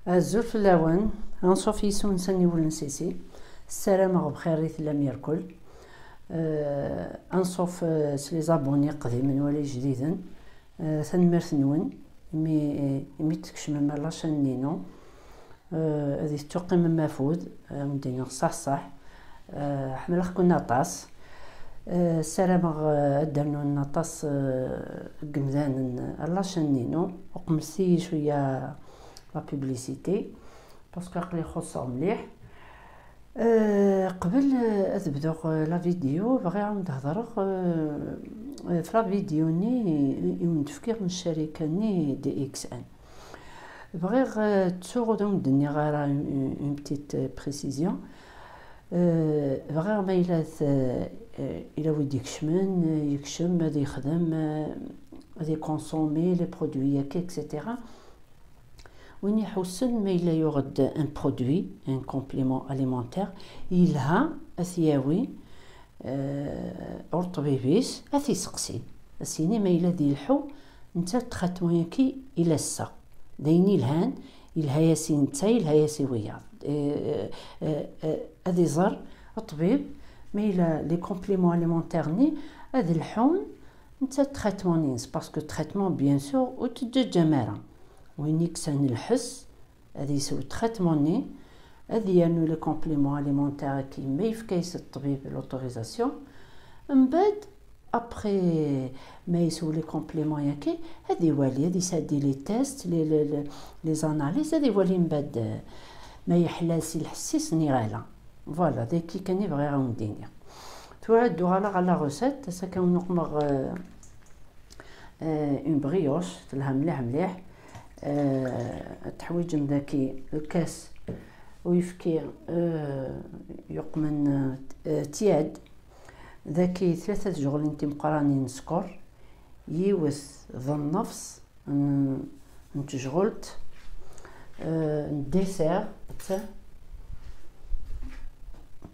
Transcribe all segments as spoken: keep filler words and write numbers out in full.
Azul fell-awen, anṣuf yis-wen s aniwel n Sisi. Ssarameɣ bxir i tellam irkul. Euh, anṣuf, euh, s les abonnés qdimen wala ijdiden. Euh, tanemmirt-nwen imi, imi d-tkecmem ar la chaîne-inu. Euh, ad ittuqqimem afud, euh, ad wen-d-iniɣ ṣaḥ ṣaḥ. Euh, ḥemmleɣ-ken aṭas. Euh, ssarameɣ, euh, ad d-rnun aṭas, euh, n yemdanen ar la chaîne-inu. Uqmet-iyi cwiya la publicité, parce que aql-i xuṣṣeɣ mliḥ. Euh, qbel, euh, ad bduɣ, euh, la vidéo, bɣiɣ ad wen-d-hedreɣ, euh, euh, f la vidéo-nni i, i wen-d-fkiɣ n ccarika-nni D X N. Bɣiɣ, euh, ttuɣ ur d-nniɣ ara une, une petite, euh, précision. Euh, bɣiɣ ma yella t-, euh, yella wi d-ikecmen, euh, yekcem, ad yexdem, euh, ad yekonsumi les produits-agi, et cetera. Win iḥussen ma yella yuɣ-d un produit, un complément alimentaire, yelha ad t-yawi, euh, ɣer ṭṭbib-is, ad t-iseqsi. Ad s-yini ma yella ad yelḥu, netta traitement-agi i la tesseɣ. D ayen yelhan, yelha-yas i netta, yelha-yas i wiyaḍ. Euh, euh, euh, ad iẓer ṭṭbib, ma yella les compléments alimentaires-nni ad lḥun netta traitement-nni-ines, parce que traitement, bien sûr, ur teǧǧaǧam ara. Win yeksan lḥess, ad yessew traitement-nni, ad yernu les compléments alimentaires-agi ma yefka-yas ṭṭbib l'autorisation. Mbeɛd, après ma yessew les compléments-agi, ad iwali, ad yesɛeddi les tests, les, les, les, les analyses, ad iwali mbeɛd, euh, ma yeḥla si lḥess-is neɣ ala. Voilà, d akken kan i bɣiɣ ad wen-d-iniɣ. Tura ad d-uɣaleɣ ɣer la recette, ass-a kan wen-uqmeɣ, euh, euh, une brioche, telha mliḥ mliḥ. Euh, ad teḥwiǧem daki lkas uyefki, euh, yeqmen, euh, tiad. Daki tlata tjeɣlin timeqqranin n sskeṛ, yiwet d nnefṣ n, n tejɣelt, euh, n dessert, d ta-,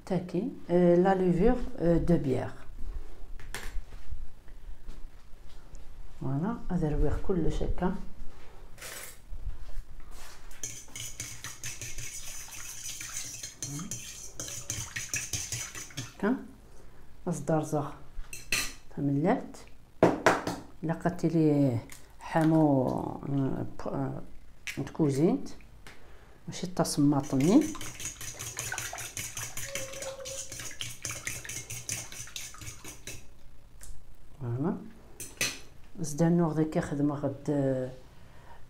tagi, euh, la levure, euh, de bière. Voilà, ad rwiɣ kullec akka. Akka. Ad s-d-rẓeɣ tamellalt. Ilaq ad tili ḥamu n, n tkuzint, mačči d tasemmaḍt-nni. Voilà. Ad s-d-rnuɣ daki, xedmeɣ-d,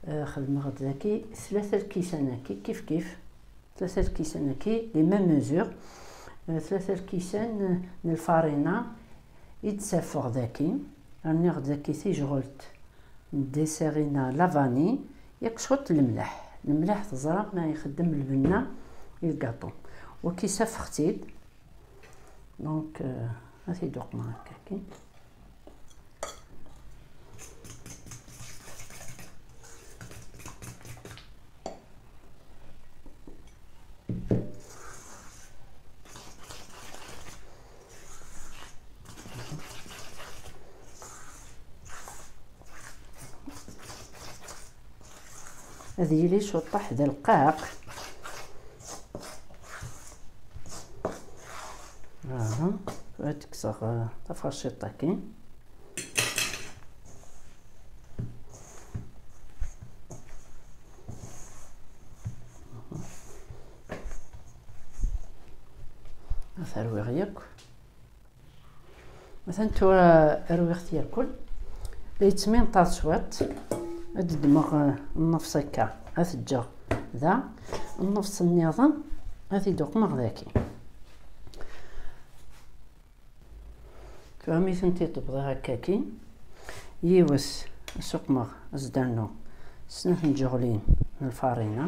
eh, xedmeɣ-d daki tlata lkisan-agi, kif kif. Tlata lkisan-agi, les mêmes mesures. Eh, tlata lkisan n lfarina i d-ssafeɣ daki. Rniɣ-d daki tijɣelt n dessert-ina la vanille, yak cwiṭ lemleḥ. Lemleḥ, teẓram, ixeddem lbenna i lgaṭu. Waki ssafeɣ-t-id. Donc, euh, ad t-id-uqmeɣ akka-agi. Ad yili cuṭṭaḥ d rqaq. Aha, ad kkseɣ, eh, taferciṭ-agi. Ad t-rwiɣ yakk. Atan tura rwiɣ-t yakk. La yettminṭaḍ cwiṭ. Ad d-ddmeɣ, eh, nnefṣ akka, ad t-ǧǧeɣ da. Nnefṣ nniḍen ad t-id-uqmeɣ daki. Tura mi tent-id-bḍiɣ akkaki, yiwet ad s-uqmeɣ, ad s-d-rnuɣ snat n tjeɣlin n lfarina.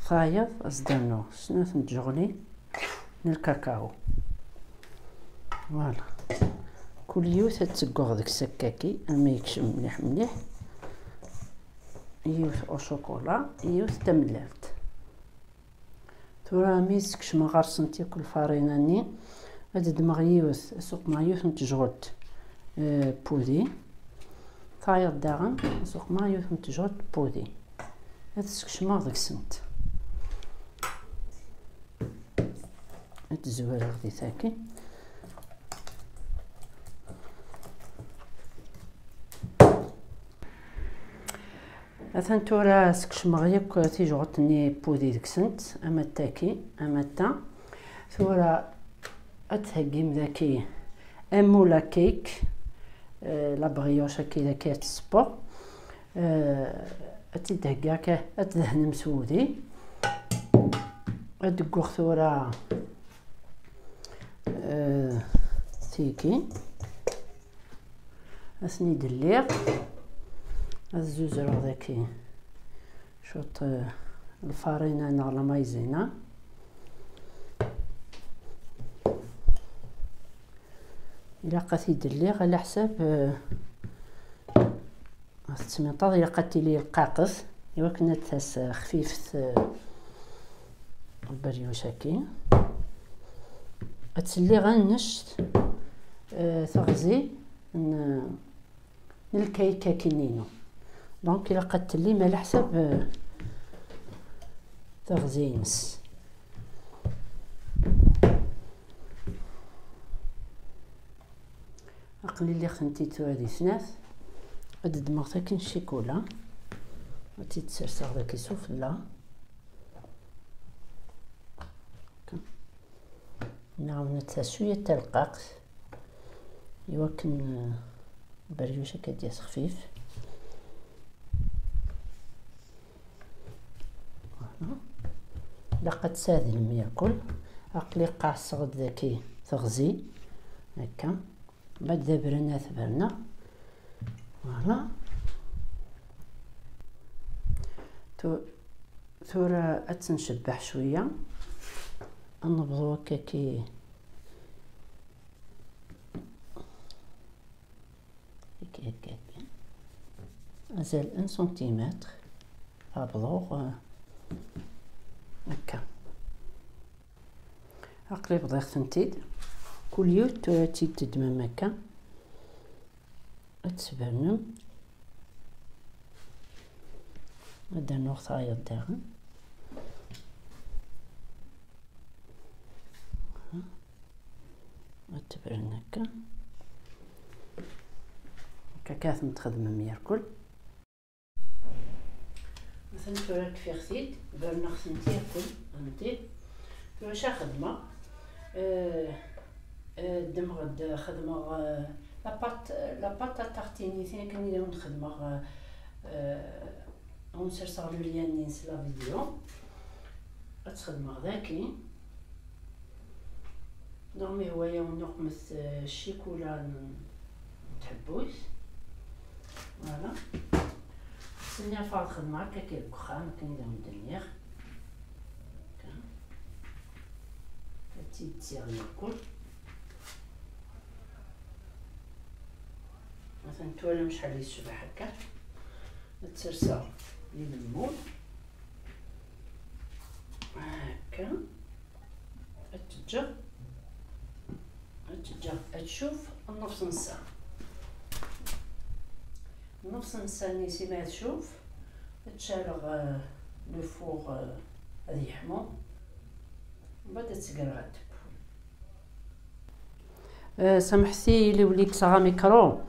Tayeḍ ad s-d-rnuɣ snat n tjeɣlin n lkakao. Voilà. Kul yiwet ad tt-ggweɣ deg-s akkaki, armi yekcem mliḥ mliḥ. Yiwet au chocolat, yiwet tamellalt. Tura mi skecmeɣ ɣer-sent yakk lfarina-nni, ad ddmeɣ yiwet, ad s-uqmeɣ yiwet n tejɣelt, eh, pudi. Tayeḍ daɣen, ad s-uqmeɣ yiwet n tejɣelt pudi. Ad skecmeɣ deg-sent. Ad zwireɣ di tagi. Atan tura skecmeɣ yakk tijɣuṭ-nni n wudi deg-sent, ama d tagi, ama d ta. Tura ad d-theggim dagi un moule à cake, euh, la brioche-agi dagi ad tt-ssewweɣ. Euh, ad tt-id-heggiɣ akka, ad tdehnem s wudi. Ad d-gguɣ tura, euh, tigi. Ad ten-id-lliɣ. Ad zuzreɣ dagi cwiṭ, euh, lfarina neɣ la maïzena. Ilaq ad t-id-lliɣ ala ḥsab, euh, ɣef tmiṭaḍ ilaq ad tili rqaqet, iwakken ad tas xfifet, euh, lberyuc-agi. Ad tt-lliɣ annect, euh, teɣzi n, n lkayk-agi-inu. Donc, ilaq ad tellim ala ḥsab, euh, teɣzi-ines. Aql-i lliɣ-tent-id tura di snat. Ad ddmeɣ takin ccikula, ad tt-id-serseɣ dagi sufella. Nɛawen ad tas cwiya d talqaqt, iwakken, eh, lberyuc akka d-yas xfif. Voilà. Ilaq ad tsadlem yakul. Aql-i qeɛseɣ-d dagi teɣzi, akka. Mbeɛd d abren ad t-berneɣ. Voilà. Tu-, tura ad tt-ncebbeḥ cwiya. Ad nebḍu akka ki-, Akka, akka, akka. Azal un centimètre. Abḍuɣ, euh, akka. Aql-i bḍiɣ-tent-id. Kul yiwet tura ad tt-id-teddmem akka. Ad tesbernem. Ad d-rnuɣ tayeḍ daɣen. Ad tebren akka. Akka kan ad ten-txedmem yerkul. Atan tura kfiɣ-t-id, berneɣ-tent yerkul, fhemti? Tura acu xedmeɣ? Euh, euh, ddmeɣ-d, xedmeɣ, euh, la pâte, la pâte à tartiner, tin akken i d awen-xedmeɣ, euh, euh, ad awen-serseɣ le lien-nni s la vidéo. Ad tt-xedmeɣ daki. Neɣ ma yehwa-yawen, nuqmet, eh, ccikula n tḥebbuyt. Voilà. Sani ɣef ad xedmeɣ akka kan deg uxxam, akken i d awen-d-nniɣ. Akka. Ad tt-id-ssiɣ yakul. Atan twalam acḥal yecbeḥ akka. Ad tt-serseɣ di lmul. Akka. Ad tt-ǧǧeɣ. Ad tt-ǧǧeɣ ad tcuf nnefṣ n ssaɛa. Nnefṣ n ssaɛa-nni si ma ad tcuf, ad tt-caleɣ, euh, le four, euh, ad yeḥmu. Mbeɛd ad tt-greɣ ad teww. Euh, samḥet-iyi, yili uli kkseɣ amikru,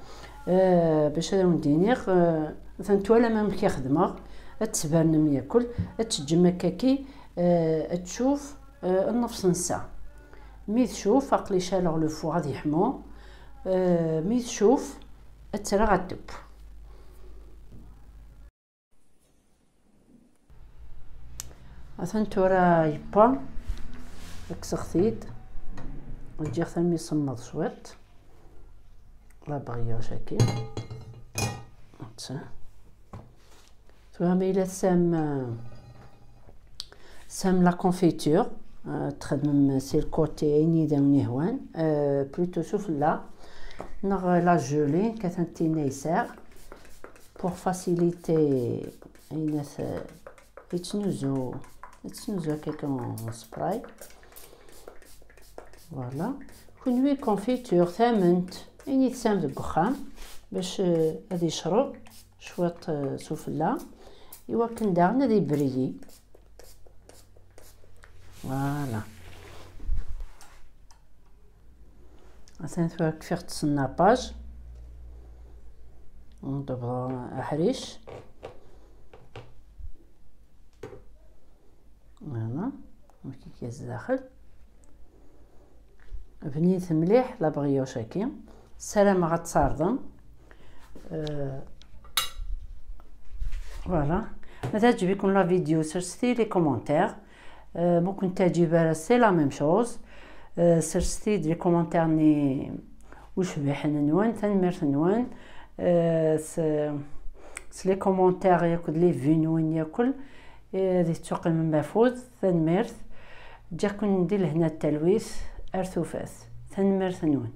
euh, bac ad awen-d-iniɣ, euh, atan twalam amek i xedmeɣ, ad tesbernem yakul, ad teǧǧem akkaki, euh, ad tcuf, euh, nnefṣ n ssaɛa. Mi tcuf, aql-i caleɣ le four ad yeḥmu, euh, mi tcuf, ad tt-rreɣ ad teww. Atan tura yewwa, kkseɣ-t-id, ǧǧiɣ-t armi semmeḍ cwiṭ. La brioche-agi. Tura ma yella tesɛam, tesɛam la confiture, euh, txedmem si le côté ayen i d awen-ihwan, euh, plutôt sufella, neɣ la gelée, katan tinna yesɛa. Pour faciliter, ayen at-, yettnuzu, yettnuzu akka kan spray. Voilà. Kunwi confiture, tament, ayen i tesɛam deg uxxam, bac, euh, ad yecreb cwiṭ, euh, sufella. Iwakken daɣen ad ibriyi. Voilà. Atan tura kfiɣ-tt s napaj. Nḍebber aḥric. Voilà. Amek i k-yas daxel. Bnit mliḥ la brioche-agi. Ssarameɣ ad tt-tɛerḍem. Euh, voilà. Ma teɛǧeb-iken la vidéo, serset-iyi les commentaires. Euh, ma ur ken-teɛǧib ara, c'est la même chose. Euh, serset-iyi-d les commentaires-nni ucbiḥen nwen, tanemmirt nwen. Euh, s, s les commentaires yakk d les vues nwen yakk, euh, ad tettuqimem afud, tanemmirt. Ǧǧiɣ-ken di lehna d talwit, ar tufat. Tanemmirt nwen.